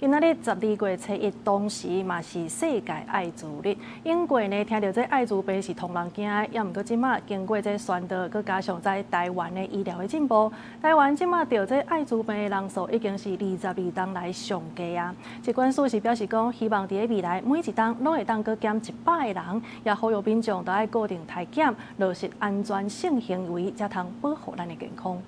今仔日12月初1，同時嘛是世界愛滋日。往過呢，聽著這愛滋病是予人驚的，猶毋過這馬經過這宣導，閣加上在台灣的醫療的進步，台灣這馬著這愛滋病的人數已經是22冬來上低啊。疾管署是表示講，希望佇咧未來每一冬攏會當閣減100個人，也呼籲民眾都愛固定篩檢，落實安全性行為，才通保護咱的健康。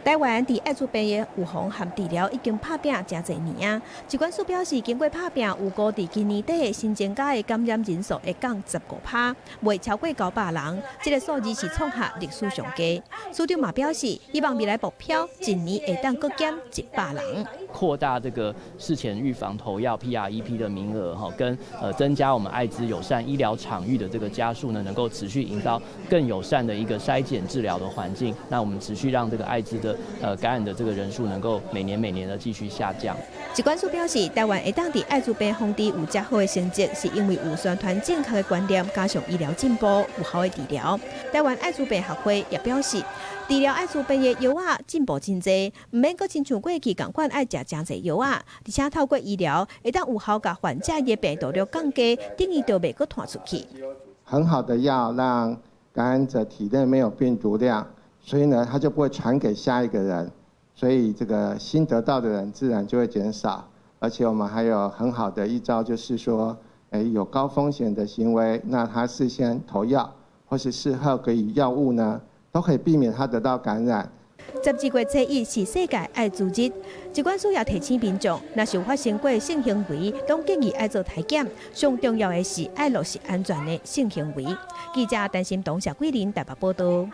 台灣佇愛滋病的預防和治療已經拍拚誠濟年啊！疾管署表示，經過拍拚，預估佇今年底新增加的感染人數會降15趴，袂超過900人。這個數字是創下歷史上低。署長嘛表示，希望未來目標一年會當閣減100人。擴大這個事前預防投藥 PrEP 的名額，哈，跟增加我們艾滋友善醫療場域的這個家數呢，能夠持續營造更友善的一個篩檢治療的環境。那我們持續讓這個艾滋的感染的這個人數能夠每年每年的繼續下降。疾管署表示，台灣會當佇艾滋病防治有遮好的成績，是因為有宣傳正確的觀念，加上醫療進步、有效的治療。台灣艾滋病學會也表示，治療艾滋病的藥仔進步真濟，毋免閣親像過去仝款愛食誠濟藥仔，而且透過醫療會當有效共患者的病毒量降低，等於就袂閣傳出去。很好的藥讓感染者體內沒有病毒量，所以呢，他就不會傳給下一個人，所以這個新得到的人自然就會減少。而且我們還有很好的一招，就是說，有高風險的行為，那他事先投藥或是事後給予藥物呢，都可以避免他得到感染。12月初1是世界艾滋日，疾管署也提醒民眾，若是有發生過性行為，攏建議愛做篩檢。上重要的是愛落實安全的性行為。記者陳心董、謝桂林台北報道。